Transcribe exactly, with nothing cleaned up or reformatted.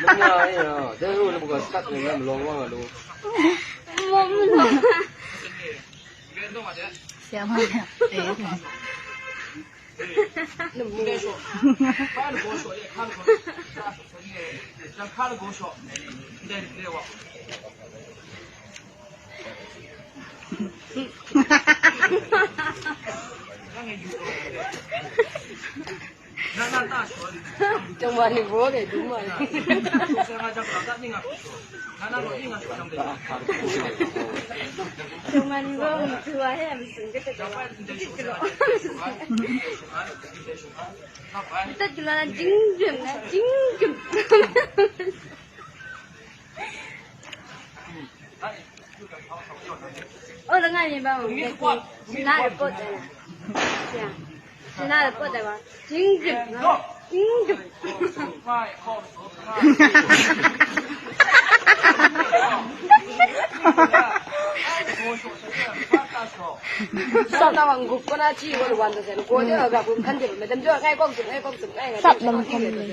Nga ya, dai ru lu ga sat ne na long wa lu. Siya ma ya. Eh. Cuma ni bro deh, cuma ni. Cuma ni bro, cuma he, mesti kita cuma. Kita cuma jing jing, jing jing. Oh, langai mi bang, na report dai na. Ya. Na report dai bang. Jing jing. Jing jing. Sa na wang gup ko na chi wal wan da sen. Ko de ga gup kan de. Madam jo ngai kong sum, ngai kong sum, ngai ngai. Sat lam kan de.